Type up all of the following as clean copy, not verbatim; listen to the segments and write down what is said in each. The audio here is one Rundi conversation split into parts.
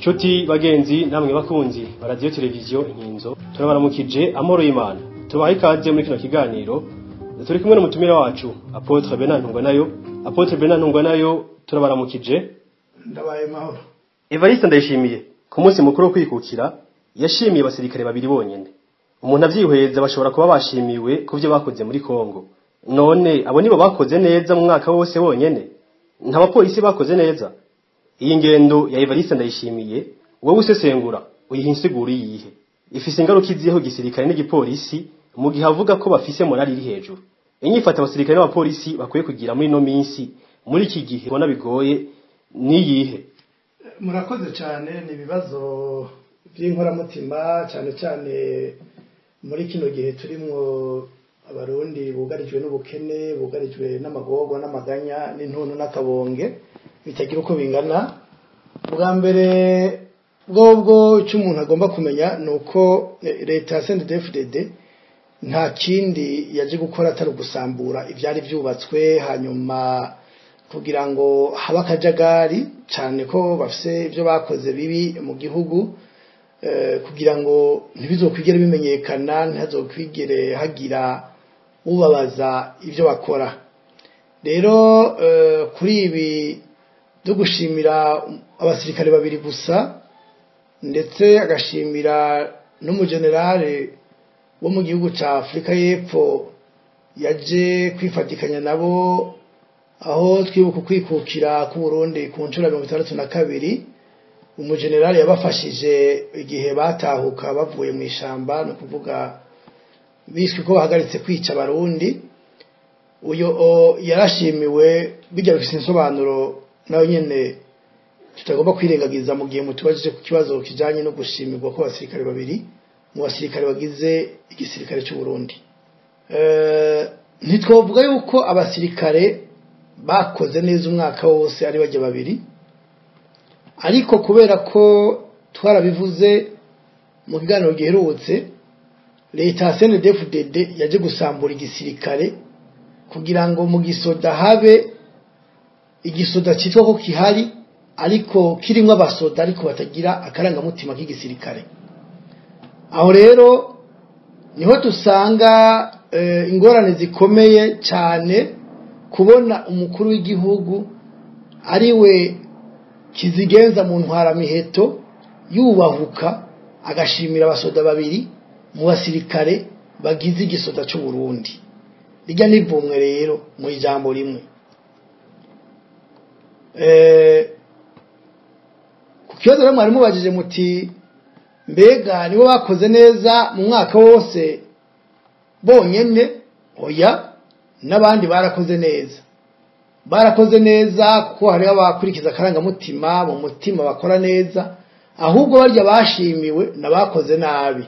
Nshuti bagenzi namwe bakunzi ba radio televiziyo Inkinzo, turabaramukije amahoro y'Imana. Tubaha ikaze muri kino kiganiro. Turi kumwe n'umutumire wacu Apôtre Bernard Ntungwanayo. Apôtre Bernard Ntungwanayo, turabaramukije. Ndabaye mahoro. Evariste Ndayishimiye ku munsi mukuru wo kwikukira yashimiye abasirikare babiri bonyene. Umuntu avyihweza bashobora kuba bashimiwe ku vyo bakoze muri Kongo. None abo nibo bakoze neza mu mwaka wose bonyene? Nta bapolisi bakoze neza? Iyi ngendo ya Evariste Ndayishimiye, wowe usesengura, uyiha insiguro iyihe? Ifise ingaruka izihe ku gisirikare n'igipolisi mu gihe avuga ko bafise morali iri hejuru? Inyifato abasirikare n'abapolisi bakwiye kugira muri ino minsi, muri iki gihe ubona bigoye, niyihe? Murakoze cyane. Ni ibibazo by'inkoramutima, cyane cyane muri kino gihe turimwo, Abarundi bugarijwe n'ubukene, bugarijwe n'amagorwa n'amaganya n'intuntu n'akabonge bitagira uko bingana. Bwa mbere bwobwo, icyo umuntu agomba kumenya ni uko leta ya CNDD-FDD nta kindi yaje gukora atari ugusambura ibyari byubatswe, hanyuma kugira ngo habe akajagari, cyane ko bafise ibyo bakoze bibi mu gihugu, kugira ngo ntibizokwigere bimenyekana, ntihazokwigere hagira ubabaza ibyo bakora. Rero kuri ibi byo gushimira abasirikare babiri gusa, ndetse agashimira n'umugenerale wo mu gihugu cya Afurika y'Epfo yaje kwifatikanya nabo aho twibuka ukwikukira k'Uburundi ku nshuro ya 62, umugenerale yabafashije igihe batahuka bavuye mu ishamba, ni ukuvuga biswe ko bahagaritse kwica Abarundi, uyo yarashimiwe. Bijya bifite insobanuro nayo nyene tutagomba kwirengagiza mu gihe mutubajije ku kibazo kijanye no gushimirwa ko abasirikare babiri mu basirikare bagize igisirikare cy'u Burundi. Ntitwovuga yuko abasirikare bakoze neza umwaka wose ari bajya babiri, ariko kubera ko twarabivuze mu kiganiro giherutse, leta ya CNDD-FDD yaje gusambura igisirikare kugira ngo mu gisoda habe igisoda cyitwa ko kihari, ariko kirimo abasoda ariko batagira akarangamutima k'igisirikare. Aho rero niho dusanga ingorane zikomeye cyane, kubona umukuru w'igihugu ari we kizigenza mu ntwaramiheto yubahuka agashimira abasoda babiri mu basirikare bagize igisoda cy'u Burundi. Rijya nivumwe rero mu ijambo rimwe. Ku kibazo rero mwari mubajije muti: "Mbega nibo bakoze neza mu mwaka wose bonyene?" Oya, n'abandi barakoze neza. Barakoze neza kuko hariho abakurikiza akarangamutima mu mutima bakora neza. Ahubwo barya bashimiwe n'abakoze nabi,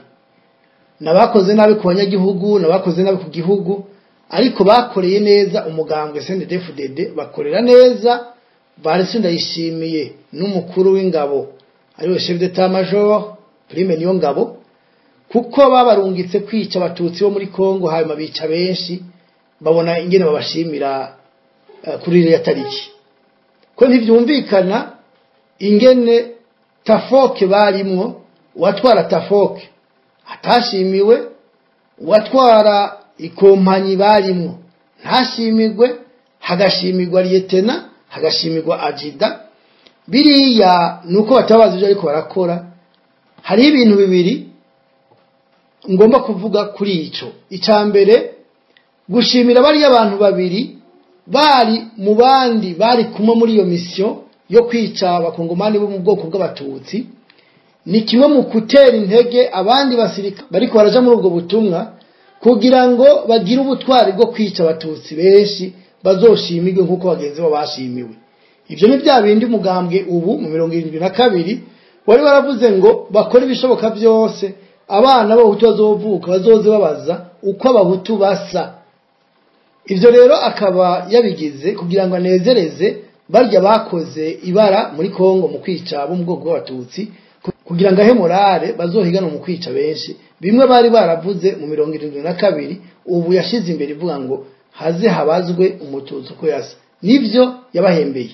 n'abakoze nabi ku banyagihugu, n'abakoze nabi ku gihugu, ariko bakoreye neza umugambwe CNDD-FDD, bakorera neza Barisi Ndayishimiye n'umukuru w'ingabo ariwe chef d'état major Prime Niyongabo, kuko babarungitse kwica Abatutsi bo muri Kongo, hanyuma bica benshi, babona ingene babashimira kuri iriya tariki. Ko ntivyumvikana ingene tafoke barimwo, uwatwara tafoke atashimiwe, uwatwara ikompanyi barimwo ntashimirwe, hagashimirwa lieutenant, hagashimirwa adjudant. Biriya nuko batabazi ibyo ariko barakora. Hariho ibintu bibiri ngomba kuvuga kuri ico. Icya mbere, gushimira bariya abantu babiri bari mu bandi bari kumwe muri iyo mission yo kwica Abakongomani bo mu bwoko bw'Abatutsi, ni kimwe mu gutera intege abandi basirikare bariko baraja muri ubwo butumwa, kugira ngo bagire ubutwari bwo kwica Abatutsi benshi, bazoshimirwe nk'uko bagenzi babo bashimiwe. Ibyo ni bya bindi umugambwe ubu mu 72 wari waravuze ngo bakore ibishoboka byose, abana b'Abahutu bazovuka bazoze babaza uko Abahutu basa. Ibyo rero akaba yabigize kugira ngo anezereze barya bakoze ibara muri Kongo mu kwica bo mu bwoko bw'Abatutsi, kugira ngo ahe morale bazohigana mu kwica benshi, bimwe bari baravuze mu 72. Ubu yashize imbere ivuga ngo haze habazwe Umututsi uko yasa, nibyo yabahembeye.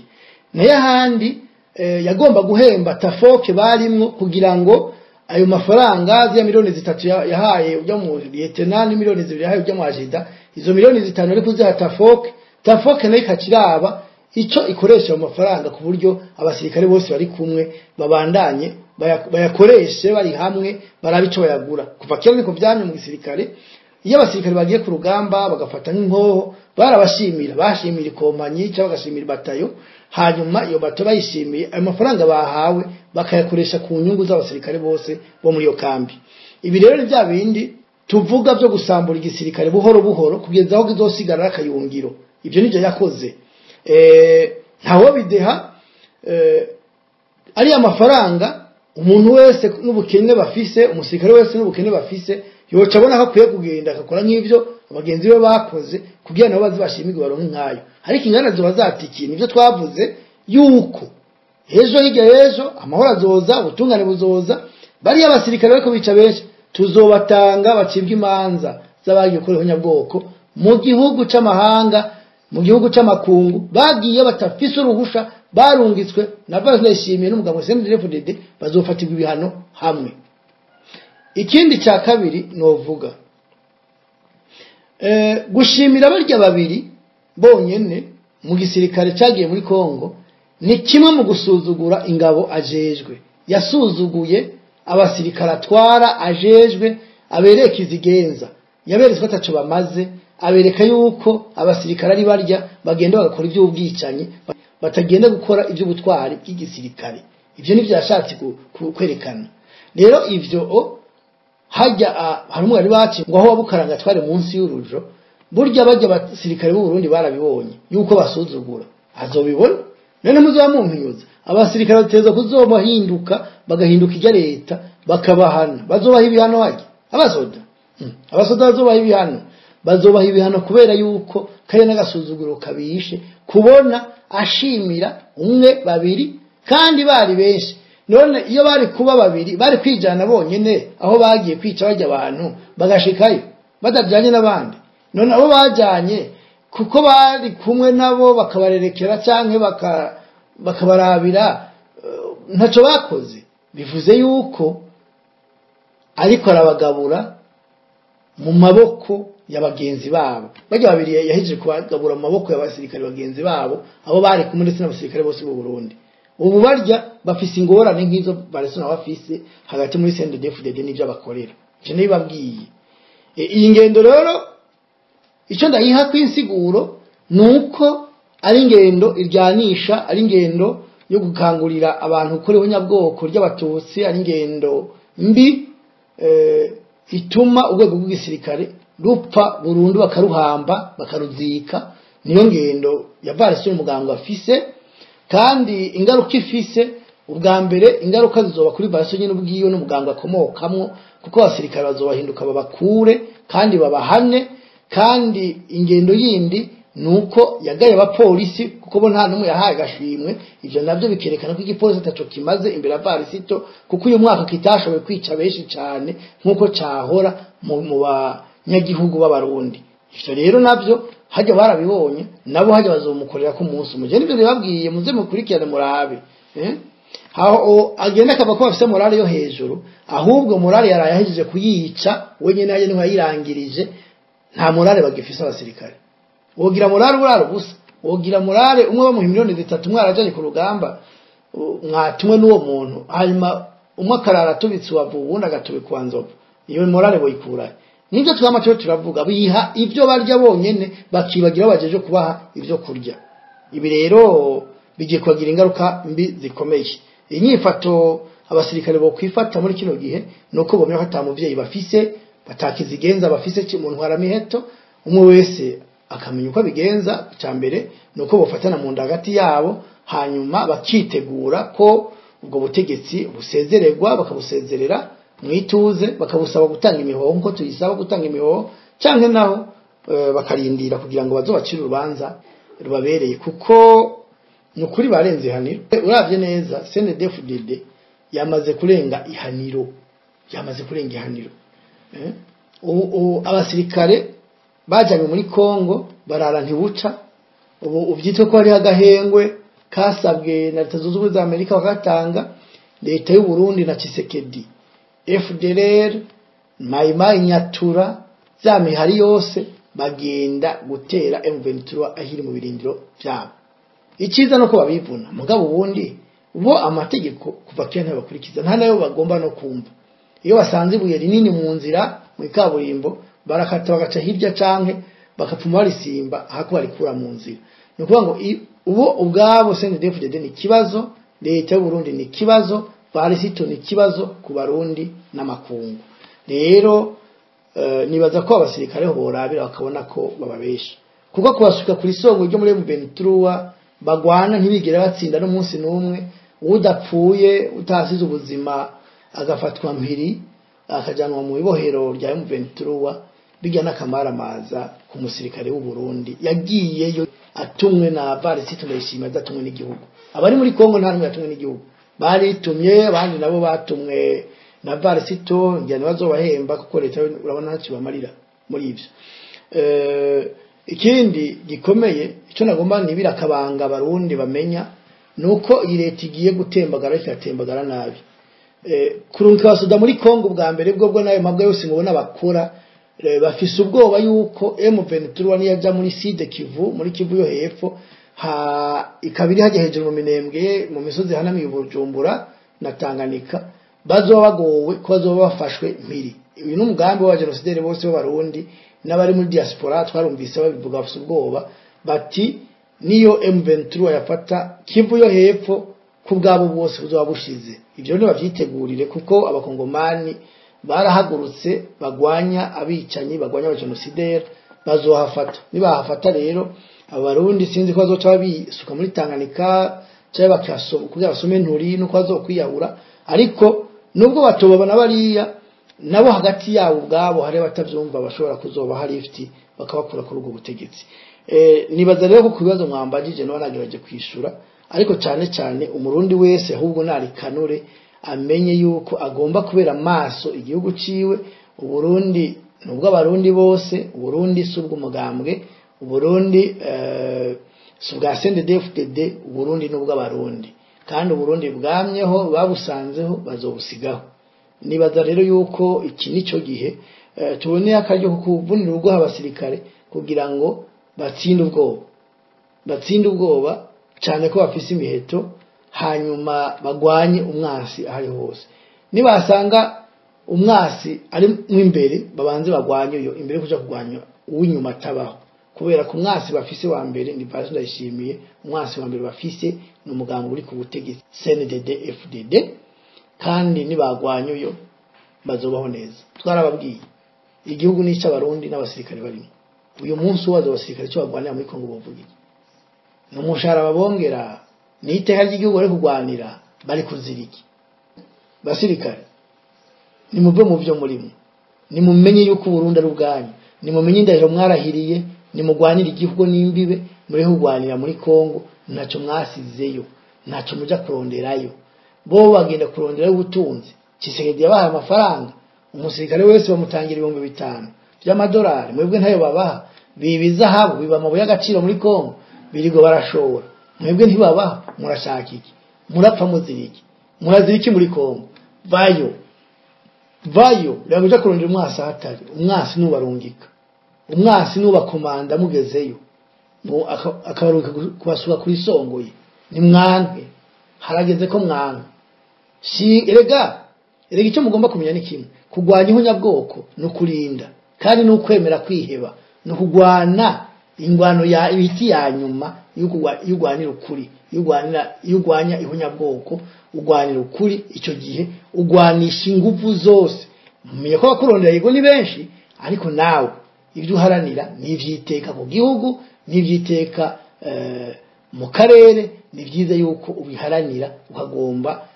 Nayo ahandi yagomba guhemba tafoke barimwo kugira ngo ayo mafaranga zya miliyoni 3 yahaye ujya mu lieutenant ni miliyoni 2 yahaye ujya mu ajida, izo miliyoni 5 ari kuziha tafoke, tafoke nayo ikaciraba ico ikoresha ayo mafaranga ku buryo abasirikare bose bari kumwe babandanye bayakoreshe bari hamwe barabe ico bayagura. Kuva kera niko vyamye mu gisirikare, iyo abasirikare bagiye ku rugamba bagafata nk'inkoho barabashimira, bashimira ikompanyi cyangwa bagashimira batayo, hanyuma iyo bato bayishimiye ayo mafaranga bahawe bakayakoresha ku nyungu z'abasirikare bose bo muri iyo kambi. Ibi rero ni bya bindi tuvuga byo gusambura igisirikare buhoro buhoro kugeza aho kizosigara akayungiro. Ibyo nivyo yakoze. Ntawo bideha ari amafaranga umuntu wese n'ubukene bafise, umusirikare wese n'ubukene bafise yoca abona ko akwiye kugenda akakora nk'ivyo abagenzi be bakoze kugira nabo bazibashimirwe baronke nkayo. Ariko ingana zoba zatikiye, nivyo twavuze yuko ejo hirya y'ejo amahoro azoza, ubutungane buzoza, bariya abasirikare bariko bica benshi tuzobatanga bacibwe imanza z'abagiye gukora ihonyabwoko mu gihugu c'amahanga, mu gihugu c'amakungu, bagiye batafise uruhusha, barungitswe na Ndayishimiye n'umugabo wa CNDD-FDD, bazofatirwa ibihano hamwe. Ikindi cya kabiri novuga, gushimira barya babiri bonyene mu gisirikare cyagiye muri Kongo ni kimwe mu gusuzugura ingabo ajejwe. Yasuzuguye abasirikare atwara ajejwe, abereka izigenza, yaberetse ko ataco bamaze, abereka yuko abasirikare ari barya bagenda bagakora iby'ubwicanyi, batagenda gukora iby'ubutwari bw'igisirikare. Ivyo nivyo yashatse kwerekana. Rero ivyo hajya hari umwari baci ngo aho wabukaranga tware munsi y'urujo, burya bajya abasirikare b'u Burundi barabibonye yuko basuzugura, azobibona none muzoba mumpinyuza. Abasirikare bateza kuzobahinduka bagahinduka ijya leta bakabahana, bazobaha ibihano hajya abasoda, abasoda bazobaha ibihano, bazobaha ibihano kubera yuko kare n'agasuzuguro kabishe kubona ashimira umwe babiri kandi bari benshi. None iyo bari kuba babiri bari kwijana bonyene aho bagiye kwica bajya abantu bagashikayo badajyanye n'abandi. None abo bajanye kuko bari kumwe nabo bakabarerekera canke bakabarabira ntaco bakoze, bivuze yuko ariko arabagabura mu maboko ya bagenzi babo. Bajya babiri yahejeje kubagabura mu maboko y'abasirikare bagenzi babo abo bari kumwe ndetse n'abasirikare bose b'u Burundi. Ubu barya bafise ingorane nk'izo baresona bafise hagati muri CNDD-FDD n'ivyo bakorera. Ivyo nibabwiye. Iyi ngendo rero ico ndayiha kwinsiguro nuko ari ingendo iryanisha, ari ingendo yo gukangurira abantu gukora ihonyabwoko ry'abatutsi, ari ingendo mbi ituma urwego rw'igisirikare rupfa burundu bakaruhamba bakaruzika. Niyo ngendo ya Valentin umuganga afise, kandi ingaruka ifise ubwa mbere ingaruka zizoba kuri Valentin nyine ubwiyo n'umuganga akomokamwo, kuko abasirikare bazobahinduka babakure kandi babahane. Kandi ingendo yindi nuko yagaye abapolisi kuko bo nta numwe yahaye agashimwe. Ivyo navyo bikerekana ko igipolisi ataco kimaze imbere ya Varisito, kuko uyu mwaka kitashoboye kwica benshi cane nkuko cahora mu banyagihugu b'abarundi. Ivyo rero navyo hajya barabibonye, nabo hajya bazomukorera ku munsi umwe. Nivyo nibabwiye muze mukurikirane murabe. Aho agenda akava ko bafise morale yo hejuru, ahubwo morale yarayahejeje kuyica wenyene yaje niho yayirangirije. Nta morale bagifise abasirikare. Wogira morale uraro gusa, wogira morale umwe bamuha miliyoni 3 mwarajanye ku rugamba mwatumwe n'uwo muntu, hanyuma umwe akarara atubitse uwavu uwundi agatubikwa nzovu, iyo morale boyikurahe? Nivyo twama turiho turavuga, biha ivyo barya bonyene bakibagira bajeje kubaha ivyo kurya. Ibi rero bigiye kubagira ingaruka mbi zikomeye. Inyifato abasirikare bo kwifata muri kino gihe nuko bomenya ko ata muvyeyi bafise, batakizigenza bafise mu ntwara miheto, umwe wese akamenya uko abigenza. Icya mbere nuko bofatana mu nda hagati yabo, hanyuma bakitegura ko ubwo butegetsi busezererwa, bakabusezerera mwituze, bakabusaba gutanga imihoho nko tuyisaba gutanga imihoho, canke naho bakarindira kugira ngo bazobacire urubanza rubabereye, kuko nukuri barenze ihaniro. Uravye neza CNDD-FDD yamaze kurenga ihaniro, yamaze kurenga ihaniro. Abasirikare bajanywe muri Kongo barara ntibuca, ubu uvyitwe ko hari agahengwe, Kasabwe na Leta Zunze Ubumwe za Amerika bakatanga, leta y'u Burundi na Tshisekedi, FDLR, Mai Mai, Nyatura, za mihari yose bagenda gutera M23 ahiri mu birindiro byabo. Icyiza nuko babivuna, mugabo ubundi bo amategeko kuva kera ntibakurikiza, nta nayo bagomba no kumva. Iyo basanze ibuye rinini mu nzira mu kaburimbo barakata bagaca hirya canke bakapfuma barisimba hako barikura mu nzira. Ni ukuvuga ngo ubo ubwabo CNDD-FDD ni kibazo, leta y'u Burundi ni kibazo, Varisito ni kibazo ku Barundi n'amakungu. Rero nibaza ko abasirikare borabira bakabona ko bababesha, kuko kubasuka kuri songo ryo muri M23 bagwana ntibigera batsinda n'umunsi n'umwe. Udapfuye utasize ubuzima agafatwa mpiri akajanwa mu ibohero rya M23, bijya n'akamaramaza ku musirikare w'u Burundi yagiyeyo atumwe na Varisito Ndayishimiye, adatumwe n'igihugu. Abari muri Kongo nta numwe yatumwe n'igihugu, baritumye, abandi nabo batumwe na Varisito, ngira ntibazobahemba kuko leta urabona ntacyo bamarira muri ivyo. Ikindi gikomeye icyo nagomba nibira akabanga Abarundi bamenya nuko iyi leta igiye gutembagara, igatembagara nabi. Kurungika abasoda muri Kongo bwa mbere bwo nayo mabwa yose mubona bakora, bafise ubwoba yuko M23 niyaja muri Sud Kivu, muri Kivu yo hepfo, ikabiri hajya hejuru mu Minembwe, mu misozi hanamiye Bujumbura na Tanganyika, bazoba bagowe ko bazoba bafashwe mpiri. Uyu ni umugambi wa genosideri bose b'Abarundi n'abari muri diaspora, twarumvise babivuga bafise ubwoba bati niyo M23 yafata Kivu yo hepfo ku bwabo bose buzoba bushize. Ivyo ntibavyitegurire kuko abakongomani barahagurutse bagwanya abicanyi, bagwanya abagenosideri, bazohafata. Nibahafata rero Abarundi sinzi ko bazoca bisuka muri Tanganyika cyangwa bakasoma kugira basome nturi nuko bazokwiyahura, ariko nubwo batobabona bariya nabo hagati yabo ubwabo hari batavyumva bashobora kuzoba hari ifiti bakabakura kuri ubwo butegetsi. Nibaza rero ko ku bibazo mwambajije no nagerageje kwishura, ariko cyane cyane umurundi wese ahubwo narikanure amenye yuko agomba kubera maso igihugu ciwe. Uburundi nubwo Abarundi bose, Uburundi si ubw'umugambwe, Uburundi si ubwa CNDD-FDD, Uburundi nubwo Abarundi, kandi Uburundi bwamyeho babusanzeho bazobusigaho. Nibaza rero yuko iki nico gihe tuboneye akaryo ko kuvunira urugo abasirikare kugira ngo batsinde ubwoba, batsinde ubwoba cyane ko bafise imiheto, hanyuma bagwanye umwasi ahari hose. Nibasanga umwasi ari mwimbere babanze bagwanye uyo imbere kuja kugwanya uw'inyuma atabaho, kubera ku mwasi bafise wa mbere ni Varisito Ndayishimiye, umwasi wa mbere bafise ni umugambi uri ku butegetsi CNDD FDD, kandi nibagwanye uyo bazobaho neza. Twarababwiye igihugu ni icy'Abarundi n'abasirikare barimo. Uyu munsi wazo abasirikare cyo bagwanira muri Kongo bavuga iki? Ni umushahara babongera, ni iteka ry'igihugu bari kugwanira, bari kuziriki. Basirikare nimuve mu byo murimo, nimumenye yuko Uburundi ari ubwanyu, nimumenye indahiro mwarahiriye, nimugwanire igihugu n'imbibe, muri kugwanira muri Kongo ntacyo mwasizeyo, ntacyo muja kuronderayo. Bo bagenda kuronderayo ubutunzi. Tshisekedi yabahaye amafaranga, umusirikare wese bamutangira 5000 by'amadolari, mwebwe ntayo babaha. Biba izahabu, biba amabuye y'agaciro muri Kongo, birigo barashora, mwebwe ntibabaha. Murashaka iki? Murapfa muziriki, muraziriki muri Kongo. Vayo vayo, rero kurondera umwasi ahatari umwasi, nubarungika umwasi nubakomanda mugezeyo akabarungika kubasuka kuri songoye. Ni mwanke, harageze ko mwanke. Erega icyo mugomba kumenya ni kimwe: kugwanya ihunyabwoko no kurinda, kandi no kwemera kwiheba, no kugwana ingwano ya ibiti ya nyuma y'ugwanira ukuri, y'ugwanya ihunyabwoko, ugwanira ukuri. Icyo gihe ugwanisha ingufu zose. Mumenye ko abakurondera yego ni benshi, ariko nawe ibyo uharanira n'ivyiteka ku gihugu, n'ivyiteka mu karere. Ni byiza yuko ubiharanira, ukagomba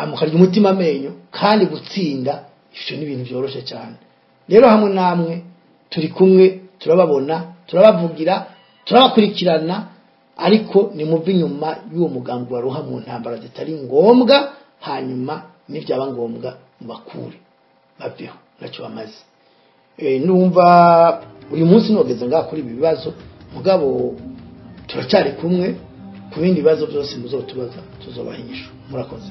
mukarya umutima amenyo, kandi gutsinda ivyo ni ibintu byoroshe cyane. Rero hamwe namwe turi kumwe, turababona, turabavugira, turabakurikirana, ariko nimuve inyuma y'uwo mugambi waruha mu ntambara zitari ngombwa, hanyuma nibyaba ngombwa mubakure baveho ntacyo bamaze. Numva uyu munsi nogeze ngaha kuri ibi bibazo, mugabo turacyari kumwe, Ku bindi bibazo byose muzotubaza, tuzobaha inyishu. Murakoze.